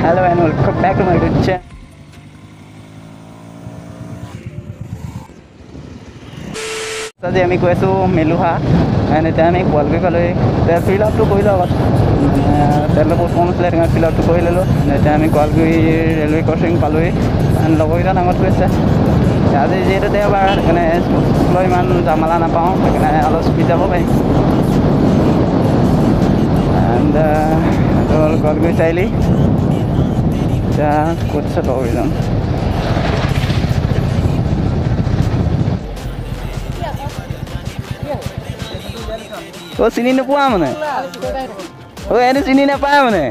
Hello and welcome back to my YouTube channel. আজি আমি গৈ আছোঁ মেলুহা। এণ্ড এতিয়া আমি গোৱালগুৰি পালোহি। এতিয়া ফিল আপটো কৰিলোঁ আগত, তেলটো বহুত কম আছিলে, সেইকাৰণে ফিল আপটো কৰি ল'লোঁ। এতিয়া আমি গোৱালগুৰি ৰেলৱে ক্ৰচিং পালোহি। এণ্ড লগৰকেইটা আগত গৈছে। আজি যিহেতু দেওবাৰ, সেইকাৰণে স্কুলৰ ইমান জামালা নাপাওঁ, সেইকাৰণে অলপ স্পীড যাব পাৰিম। এণ্ড হ'ল গোৱালগুৰি চাৰিআলি। এতিয়া ক'ত আছে লগৰকেইজন? অ' চিনি নোপোৱা মানে? অ' এইটো চিনি নাপায় মানে?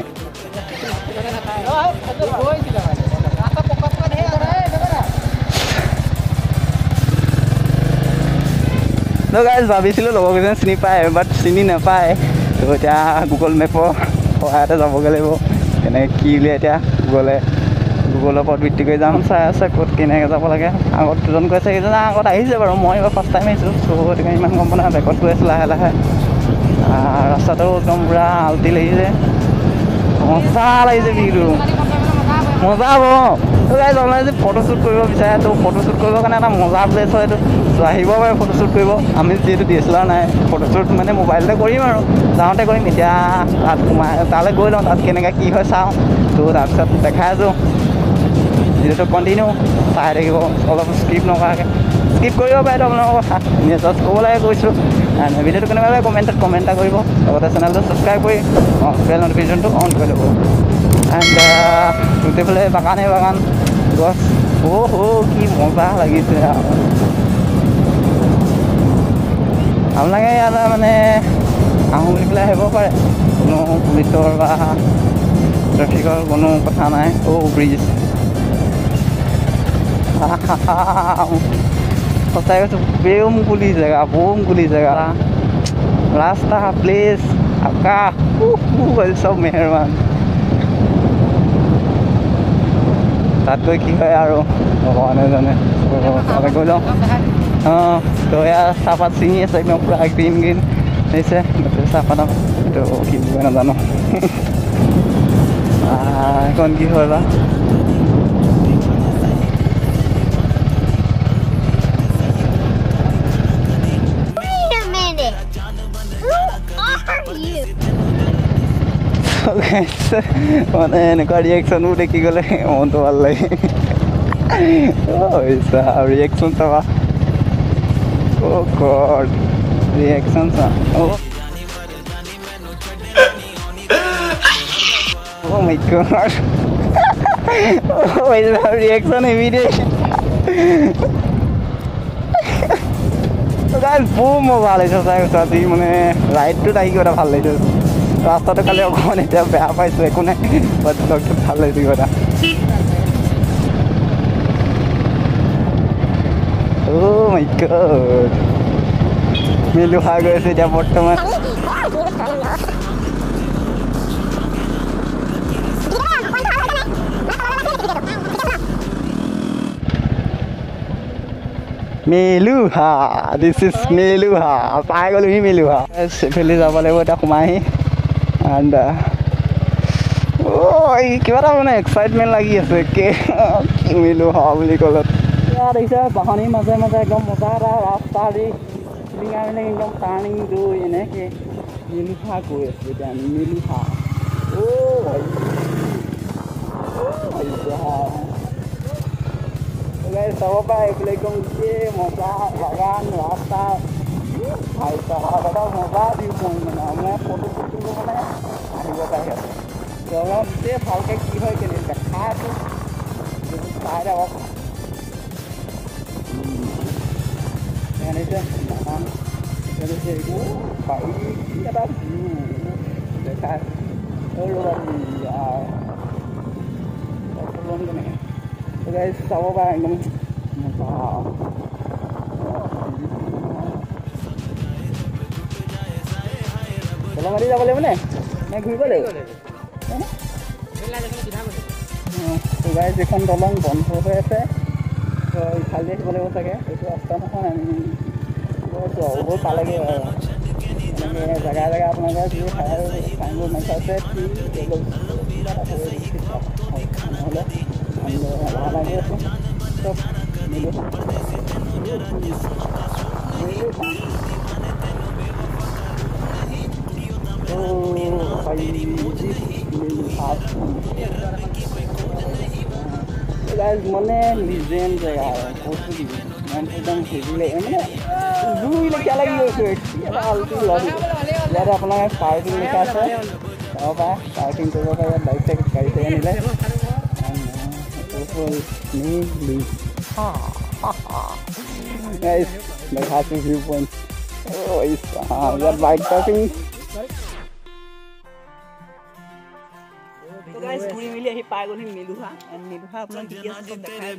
গাইজ, ভাবিছিলোঁ লগৰকেইজন চিনি পায়, বাট চিনি নাপায়। তো এতিয়া গুগল মেপৰ সহায়তে যাবগৈ লাগিব। কেনেকৈ কি উলিয়াই এতিয়া গুগলে, গুগলৰ ওপৰত ভিত্তি কৰি যাম। চাই আছে ক'ত কেনেকৈ যাব লাগে। আগত দুজন গৈ আছে, সেইজন আগত আহিছে বাৰু, মই এইবাৰ ফাৰ্ষ্ট টাইম আহিছোঁ। চ' সেইটো কাৰণে ইমান গম পোৱা নাই। বেকত গৈ আছোঁ লাহে লাহে। ৰাস্তাটো একদম পূৰা আল্টি লাগিছে, মজা লাগিছে ভিউটো, মজা হ'ব। গাইজ, আপোনালোকে যদি ফটোশ্বুট কৰিব বিচাৰে, তো ফটোশ্বুট কৰিবৰ কাৰণে এটা মজা প্লেচ হয় এইটো। চ' আহিব পাৰে ফটোশ্বুট কৰিব। আমি যিহেতু DSLR নাই, ফটোশ্বুট মানে মোবাইলতে কৰিম আৰু যাওঁতে কৰিম। এতিয়া তাত সোমাই তালৈ গৈ লওঁ, তাত কেনেকৈ কি হয় চাওঁ। তো তাৰপিছত দেখাই আছোঁ। ভিডিঅ'টো কণ্টিনিউ চাই থাকিব, অলপ স্কিপ নকৰাকৈ। স্কিপ কৰিব পাৰে আপোনালোকৰ কথা, এনেই জাষ্ট ক'ব লাগে কৈছোঁ। ভিডিঅ'টো কেনেকুৱা লাগে কমেণ্টত কমেণ্ট এটা কৰিব, লগতে চেনেলটো ছাবস্ক্ৰাইব কৰি বেল নটিফিকেশ্যনটো অন কৰি ল'ব। এণ্ড গোটেইফালে বাগানেই বাগান, গছ। অ' হ' কি মজা লাগিছে আৰু। আপোনালোকে ইয়াতে মানে আহোঁ বুলি পেলাই আহিব পাৰে, কোনো পুলিচৰ বা ট্ৰেফিকৰ কোনো কথা নাই। অ' ব্ৰিজ, সঁচাই কৈছোঁ, বেও মুকলি জেগা, বৰ মুকলি জেগা, ৰাস্তা, প্লেচ, আকাশ, চব মেহৰবান। তাত গৈ কি হয় আৰু ভগৱানে জানে। তাতে গৈ লওঁ। অঁ, তো এয়া চাহপাত ছিঙি আছে, একদম পূৰা গ্ৰীণ গ্ৰীণ হৈছে গোটেই চাহপাত। এইটো কি বুলি কয় নাজানো, এইখন কি হয় বা। মানে এনেকুৱা ৰিয়েকশ্যনবোৰ দেখি গ'লে মনটো ভাল লাগে। ৰিয়েকশ্যন চাবা, অ' গড, ৰিয়েকশ্যন চা। অ' মাই গড, ৰিয়েকশ্যন হেভি দেই। বৰ মজা লাগিছে সঁচাই কৈছোঁ। আজি মানে ৰাইডটোত আহি কিবা এটা ভাল লাগিছে। ৰাস্তাটো খালি অকণমান এতিয়া বেয়া পাইছোঁ, একো নাই, বাট ব্লগটোত ভাল লাগিছে কিবা এটা। অ' মাই গড, মেলুহা গৈ আছে এতিয়া বৰ্তমান। Meluha, this is Meluha. পাই গ'লোহি মেলুহা। এইফালে যাব লাগিব এতিয়া সোমাই আহি। এণ্ড অ' কিবা এটা মানে এক্সাইটমেণ্ট লাগি আছে কি মেলুহা বুলি ক'লত। ইয়াত দেখিছে বাঁহনিৰ মাজে মাজে একদম মজা এটা ৰাস্তা দি চিলিঙা মিলিং একদম টাৰ্ণিং গৈ এনেকৈ মেলুহা গৈ আছোঁ এতিয়া আমি মেলুহা। অ' ভাই, চাব পাৰে এইফালে একদম গোটেই মজা বাগান, ৰাস্তা, ভাই চাহাব, এটা মজা ভিউ পইণ্ট। মানে আপোনাৰ ফটো শ্বুট কৰিব মানে আহিব পাৰে ইয়াত। গোটেই ভালকৈ কি হয় কেনে দেখাই আছোঁ, চাই থাকক। বাগান কি এটা ভিউ দেখাই ল'ম কেনেকৈ চাব পাৰে, একদম মজা। দলং দি যাব লাগিব নে নে ঘূৰিব লাগিব? গাইজ, এইখন দলং বন্ধ হৈ আছে, তো ইফালে আহিব লাগিব চাগে। এইটো ৰাস্তা নহয়, আমি গৈছোঁ আৰু গৈ পালেগৈ আৰু। এনেকৈ জেগাই জেগাই আপোনালোকে যি চাইনবোৰ্ড মাৰি থোৱা আছে, লাগি আছে। চব মেলোহা মানে লিজেণ্ড জেগা কৈছোঁ কি, মনটো একদম হেভি লাগে, মানে জুই লেখীয়া লাগি গৈছে। কি এটা আল্টি লগ। ইয়াতে আপোনাৰ পাৰ্কিং লিখা আছে, যাব পাৰে, পাৰ্কিং কৰিব পাৰে ইয়াত বাইক চাইক গাড়ী চাড়ী আনিলে। দেখাইছোঁ ভিউ পইণ্ট। ইয়াত বাইক পাৰ্কিং। ঘূৰি মেলি আহি পাই গ'লহি মেলোহা। মেলোহা আপোনাক কি আছে চব দেখাই।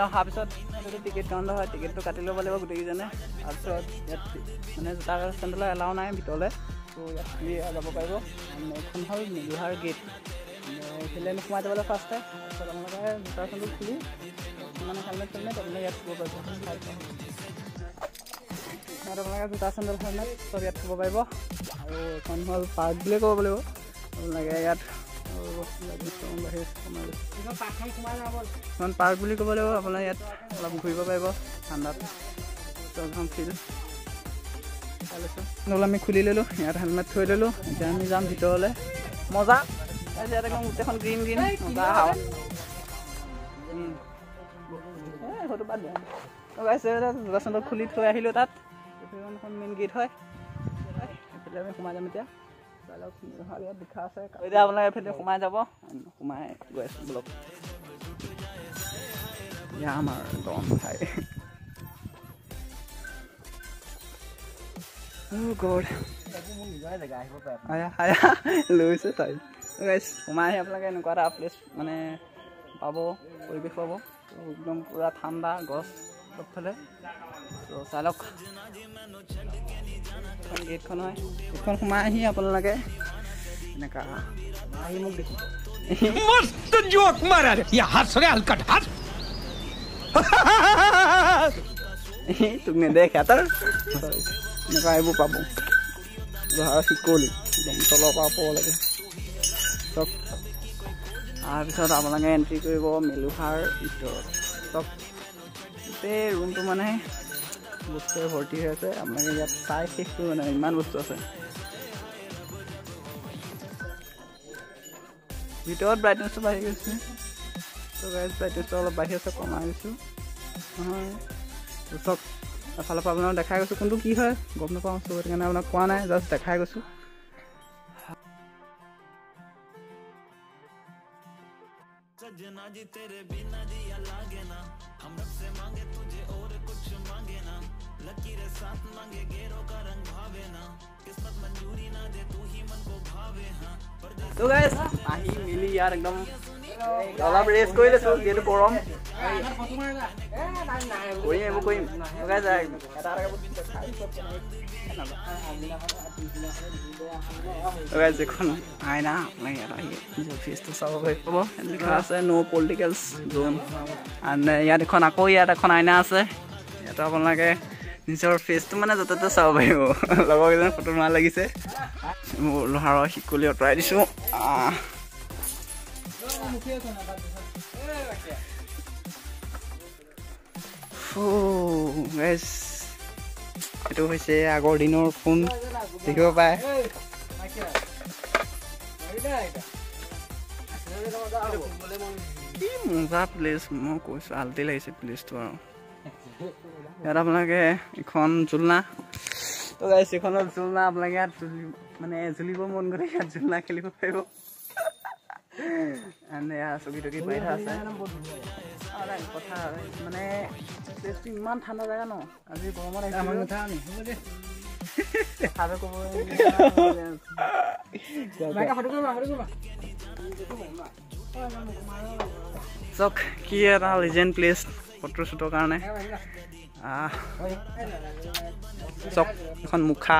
অহাৰ পিছত যদি টিকেট কাউণ্টাৰ হয়, টিকেটটো কাটি ল'ব লাগিব গোটেইকেইজনে। তাৰপিছত ইয়াত মানে জোতা চেণ্ডেলৰ এলাও নাই ভিতৰলৈ, ত' ইয়াত খুলি যাব পাৰিব। এইখন হ'ল মেলোহাৰ গেট। এইফালে সোমাই যাবলৈ ফাৰ্ষ্টে, তাৰপিছত আপোনালোকে জোতা চেণ্ডেল খুলি মানে হেলমেট চেলমেট আপোনালোকে ইয়াত থ'ব পাৰিব। ইয়াত আপোনালোকে জোতা চেণ্ডেল হেলমেট চব ইয়াত থ'ব পাৰিব। আৰু এইখন হ'ল পাৰ্ক বুলিয়ে ক'ব লাগিব। আপোনালোকে ইয়াত এখন পাৰ্ক বুলি ক'ব লাগিব। আপোনাৰ ইয়াত অলপ ঘূৰিব পাৰিব ঠাণ্ডাত, এখন ফিল্ড। নহ'লে আমি খুলি ল'লোঁ, ইয়াত হেলমেট থৈ ল'লোঁ। এতিয়া আমি যাম ভিতৰলৈ। মজা, ইয়াত একদম গোটেইখন গ্ৰীণ গ্ৰীণ মজা হাৱা। সেইটো বাদ দিয়া। জোতা চেণ্ডেল খুলি থৈ আহিলোঁ তাত। এইখন মেইন গেট হয়, এইফালে আমি সোমাই যাম এতিয়া। ইয়াত লিখা আছে, এতিয়া আপোনালোকে এইফালে সোমাই যাব। সোমাই গৈ আছোঁ বলক। এয়া আমাৰ দম ঠাই। লৈছে চাই সোমাই আহি আপোনালোকে এনেকুৱা এটা প্লেচ মানে পাব, পৰিৱেশ পাব। একদম পূৰা ঠাণ্ডা, গছ চবফালে। ত' চাই লওক এখন গেটখন হয়। এইখন সোমাই আহি আপোনালোকে এনেকুৱা আহি মোক দেখি মস্ত জোক মাৰা ৰে, হাত সৰে হালকট হাত তোক নেদেখে তাৰ। এনেকুৱা এইবোৰ পাব, লোহাৰ শিকলি একদম তলৰ পৰা ওপৰলৈকে চব। তাৰপিছত আপোনালোকে এণ্ট্ৰি কৰিব মেলোহাৰ ভিতৰত। চব গোটেই ৰুমটো মানে বস্তুৰে ভৰ্তি হৈ আছে। আপোনালোকে ইয়াত চাই শেষ কৰিব নোৱাৰে, ইমান বস্তু আছে ভিতৰত। ব্ৰাইটনেছটো বাঢ়ি গৈছে। ত' গাইজ ব্ৰাইটনেছটো অলপ বাঢ়ি আছে, কমাই দিছোঁ নহয়। চব এফালৰ পৰা আপোনাক দেখাই গৈছোঁ, কোনটো কি হয় গম নাপাওঁ, চ' সেইটো কাৰণে আপোনাক কোৱা নাই, জাষ্ট দেখাই গৈছোঁ। তো গাইজ আহি মেলি ইয়াত একদম অলপ ৰেষ্ট কৰি লৈছোঁ, যিহেতু গৰম। কৰিম এইবোৰ কৰিম। গাইজ এটা গাইজ এখন আইনা, আপোনালোকে ইয়াত আহি নিজৰ ফেচটো চাব পাৰিব। লিখা আছে ন' পলিটিকেল জ'ন। ইয়াত এখন আকৌ ইয়াত এখন আইনা আছে, ইয়াতো আপোনালোকে নিজৰ ফেচটো মানে য'তে ত'তে চাব পাৰিব। লগৰ কেইজন ফটো মৰা লাগিছে। মোৰ লোহাৰৰ শিকলি আঁতৰাই দিছোঁ। এইটো হৈছে আগৰ দিনৰ ফোন, দেখিব পায়। কি মজা প্লেচ, মই কৈছোঁ আল্টি লাগিছে প্লেচটো। আৰু ইয়াত আপোনালোকে এখন জোলনা, তো গাইছ এইখনত জোলনা, আপোনালোকে ইয়াত মানে জুলিব মন গ'লে ইয়াত জোলনা খেলিব পাৰিব। এয়া চকী টকী পাৰি থোৱা আছে। কথা মানে প্লেচটো ইমান ঠাণ্ডা জেগা ন, আজি গৰমত চাওক কি এটা লিজেণ্ড প্লেচ ফটো শ্বুটৰ কাৰণে। চাওক এখন মুখা।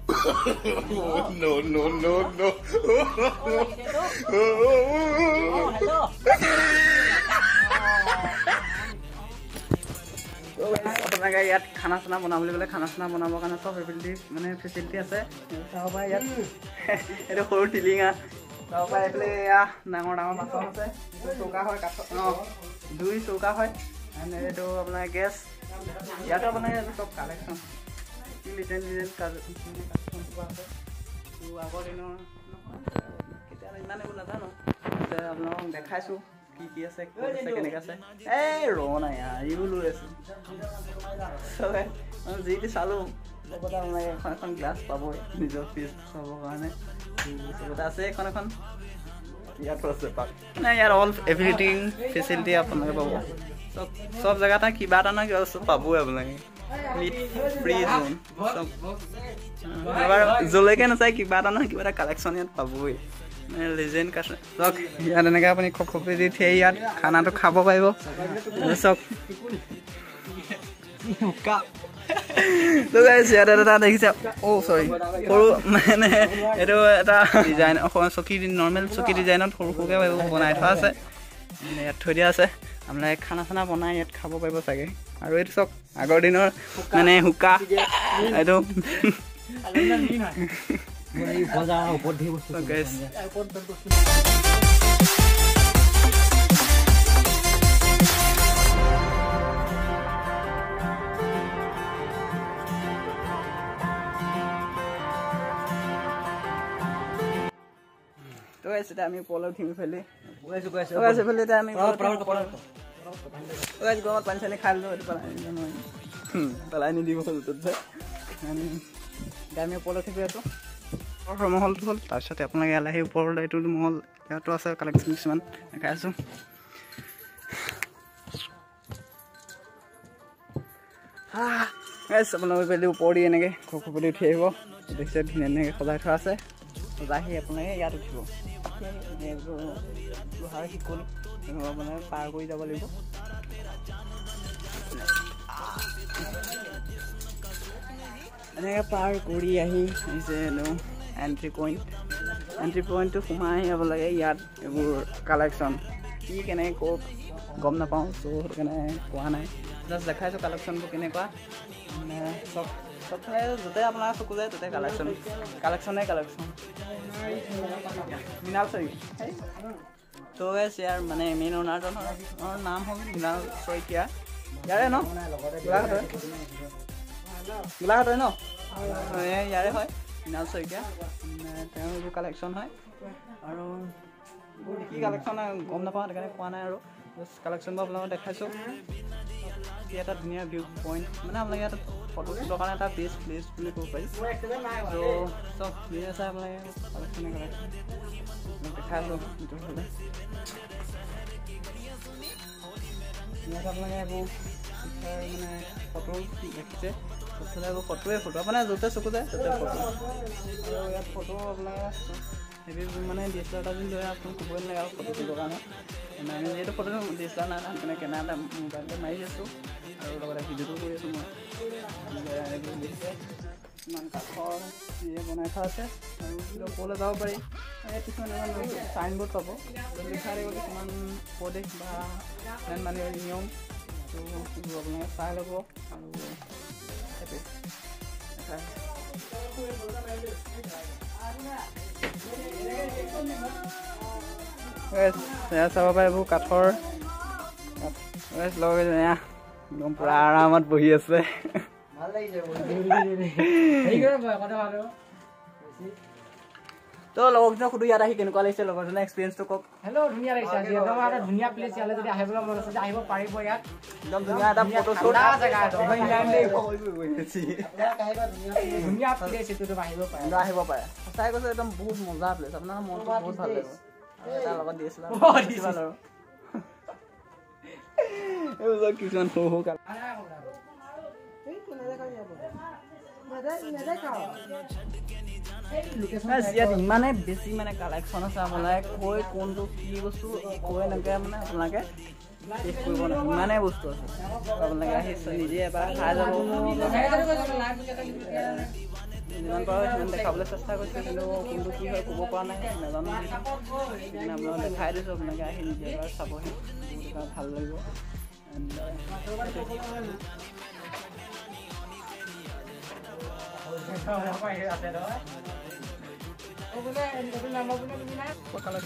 No, no, no, no. আপোনালোকে ইয়াত খানা চানা বনাম বুলি ক'লে খানা চানা বনাবৰ কাৰণে চব ফেচিলিটি মানে ফেচিলিটি আছে। চাব পাৰে ইয়াত এইটো সৰু টিলিঙা, চাব পাৰে এইফালে এয়া ডাঙৰ ডাঙৰ বাচন আছে। চৌকা হয় কাঠৰ, অঁ জুই চৌকা হয়। এইটো আপোনাৰ গেছ। ইয়াতো আপোনাৰ চব কালেকশ্যন ডিজাইন ডিজাইন কালেকশ্যন সোপা আছে। আগৰ দিনৰ কেতিয়া ইমান এইবোৰ নাজানো, আপোনালোকক দেখাইছোঁ কি কি আছে, ক'ত আছে, কেনেকৈ আছে। এই ৰ নাই এইবোৰ লৈ আছোঁ চবে যি টি চালোঁ। চবতে আপোনালোকে এখন এখন গ্লাছ পাবই নিজৰ ফিজ চাবৰ কাৰণে। চবতে আছে এখন এখন, ইয়াতো আছে পাক মানে ইয়াত অল এভৰিথিং ফেচিলিটি আপোনালোকে পাব। চব চব জেগাতে কিবা এটা নহয় কিবা বস্তু পাবই আপোনালোকে। মিট ফ্ৰী জোন চব এবাৰ য'লৈকে নাচায় কিবা এটা নহয় কিবা এটা কালেকশ্যন ইয়াত পাবই। মানে লিজেণ্ড কাছে চাওক ইয়াত এনেকৈ আপুনি খপখপি দি থৈ ইয়াত খানাটো খাব পাৰিব। চাওক ইয়াত এটা দেখিছে, অ' চৰি, সৰু মানে এইটো এটা ডিজাইন চকী, নৰ্মেল চকী ডিজাইনত সৰু সৰুকৈ বনাই থোৱা আছে, ইয়াত থৈ দিয়া আছে। আপোনালোকে খানা চানা বনাই ইয়াত খাব পাৰিব চাগে। আৰু এইটো চাওক আগৰ দিনৰ মানে হুকা, এইটো তো এতিয়া আমি ওপৰলৈ উঠিম। এইফালে এতিয়া আমি গৰমত পানী চানী খাই ল'লোঁ, এইটো পেলাই নোৱাৰিম, পেলাই নিদিব য'ত। এতিয়া আমি ওপৰলৈ উঠি গৈ আছোঁ। মহলটো হ'ল, তাৰপিছতে আপোনালোকে ইয়ালৈ আহি ওপৰলৈ এইটো মহল, ইয়াতো আছে কালেকশ্যন কিছুমান দেখাই আছোঁ। আপোনালোকে এইফালে ওপৰ দি এনেকৈ খপখপি উঠি আহিব। দেখিছে ধুনীয়া ধুনীয়াকৈ সজাই থোৱা আছে। সজাই আহি আপোনালোকে ইয়াত উঠিব। লোহাৰ শিকল মানে পাৰ কৰি যাব লাগিব। এনেকৈ পাৰ কৰি আহি আহিছে এইটো এণ্ট্ৰি পইণ্ট। এণ্ট্ৰি পইণ্টটো সোমাই আহিব লাগে। ইয়াত এইবোৰ কালেকশ্যন কি কেনেকৈ ক'ত গম নাপাওঁ, চ' সেইটো কাৰণে কোৱা নাই, জাষ্ট দেখাইছোঁ কালেকশ্যনবোৰ কেনেকুৱা। মানে চব চবফালে য'তে আপোনাৰ চকু যায় ত'তে কালেকশ্যন, কালেকশ্যনে কালেকশ্যন। মৃণাল শইকীয়া। ত' ইয়াৰ মানে মেইন অ'নাৰজনৰ নাম হ'ল মৃণাল শইকীয়া। ইয়াৰে ন গোলাঘাটৰে, গোলাঘাটৰে ন ইয়াৰে হয় মৃণাল শইকীয়া। তেওঁৰ এইবোৰ কালেকশ্যন হয়। আৰু কি কালেকশ্যন গম নাপাওঁ, সেইটো কাৰণে কোৱা নাই। আৰু কালেকশ্যনবোৰ আপোনালোকক দেখাইছোঁ। এটা ধুনীয়া ভিউ পইণ্ট, মানে আপোনালোকে ইয়াত ফটো তুলিবৰ কাৰণে এটা বেষ্ট প্লেচ বুলি ক'ব পাৰি। ত' চব ধুনীয়া আছে, আপোনালোকে কালেকশ্যনে কালেকশ্যন দেখাই আছোঁ। ভিতৰফালে ইয়াত আপোনালোকে এইবোৰ মানে ফটো দেখিছে, চবফালে এইবোৰ ফটোৱে ফটো, আপোনাৰ য'তে চকু যায় ত'তে ফটো। আৰু ইয়াত ফটো আপোনালোকে হেভি মানে ডি এছ এল আৰ এটা যদি লৈ আপুনি ক'বই নালাগে আৰু ফটো তুলিবৰ কাৰণে। আমি যিহেতু photo D S L R নাই, সেইকাৰণে কেমেৰা এটা মোবাইলতে মাৰি আছোঁ আৰু লগতে ভিডিঅ'টো কৰি আছোঁ মই। দেখিছে ইমান কাঠৰ নিজে বনাই থোৱা আছে। আৰু ওপৰলৈ যাব পাৰি। ইয়াত কিছুমান ইমান চাইনবোৰ্ড পাব, লিখা থাকিব কিছুমান উপদেশ বা মানে নিয়ম, ত' সেইবোৰ আপোনালোকে চাই ল'ব। আৰু সেইটোৱে এয়া চাব পাৰে এইবোৰ কাঠৰ। লগ এয়া একদম পূৰা আৰামত বহি আছে। তো লগৰজনক সুধো ইয়াত আহি কেনেকুৱা লাগিছে, লগৰজনৰ এক্সপিৰিয়েঞ্চটো কওক। হেল্ল', ধুনীয়া লাগিছে আজি, একদম এটা ধুনীয়া প্লেচ। ইয়ালৈ যদি আহিবলৈ মন আছে আহিব পাৰিব। ইয়াত একদম ধুনীয়া এটা ফটো শ্বুট, ধুনীয়া প্লেচ এইটো, আহিব পাৰে, আহিব পাৰে। সঁচাই কৈছোঁ, একদম বহুত মজা প্লেচ, আপোনাৰ মনটো বহুত ভাল লাগিব। তাৰ লগত দি আছিলে আৰু এইবোৰ কিছুমান সৰু সৰু ইয়াত ইমানেই বেছি মানে কালেকশ্যন আছে, আপোনালোকে কৈ কোনটো কি বস্তু কৈ এনেকৈ মানে আপোনালোকে শেষ কৰিব নোৱাৰে, ইমানেই বস্তু আছে। আপোনালোকে আহি নিজে এবাৰ চাই যাব। যিমান পাৰোঁ সিমান দেখাবলৈ চেষ্টা কৰিছোঁ, কিন্তু কোনটো কি হয় ক'ব পৰা নাই, নাজানো। সেইকাৰণে আপোনালোক দেখাই দিছোঁ, আপোনালোকে আহি নিজে এবাৰ চাবহি, বহুত ভাল লাগিব।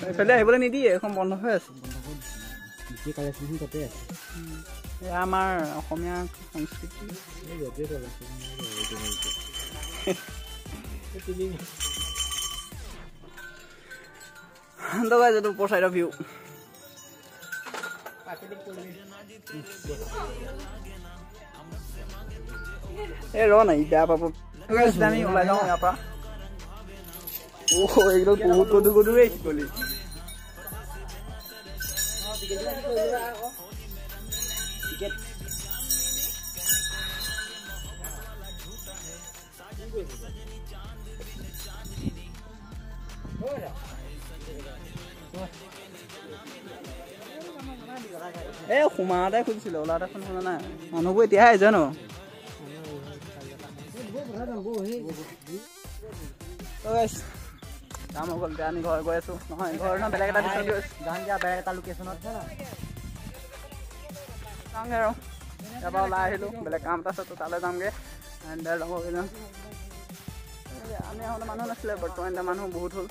এইফালে আহিবলৈ নিদিয়ে, এইখন বন্ধ হৈ আছে। এয়া আমাৰ অসমীয়া সংস্কৃতি। এইটো ওপৰ চাইডৰ ভিউ। এই ৰ নাই, বেয়া পাব। আমি ওলাই যাওঁ ইয়াৰ পৰা। অ', এইকেইডাল বহুত গধুৰ গধুৰ। এই শিকলি এই সোমাওঁতে খুজিছিলে, ওলাওঁতে শুনা নাই। মানুহবোৰ এতিয়াহে আহিছে ন। কাম হৈ গ'ল, এতিয়া আমি ঘৰ গৈ আছোঁ। নহয়, ঘৰ নহয়, বেলেগ এটা দিশত গৈ আছোঁ। যাম দিয়া বেলেগ এটা লোকেশ্যনত যাওঁগৈ আৰু। ইয়াৰ পৰা ওলাই আহিলোঁ, বেলেগ কাম এটা আছে, তো তালৈ যামগৈ। এণ্ড লগৰকেইজন, আমি আহোঁতে মানুহ নাছিলে, বৰ্তমান এতিয়া মানুহ বহুত হ'ল।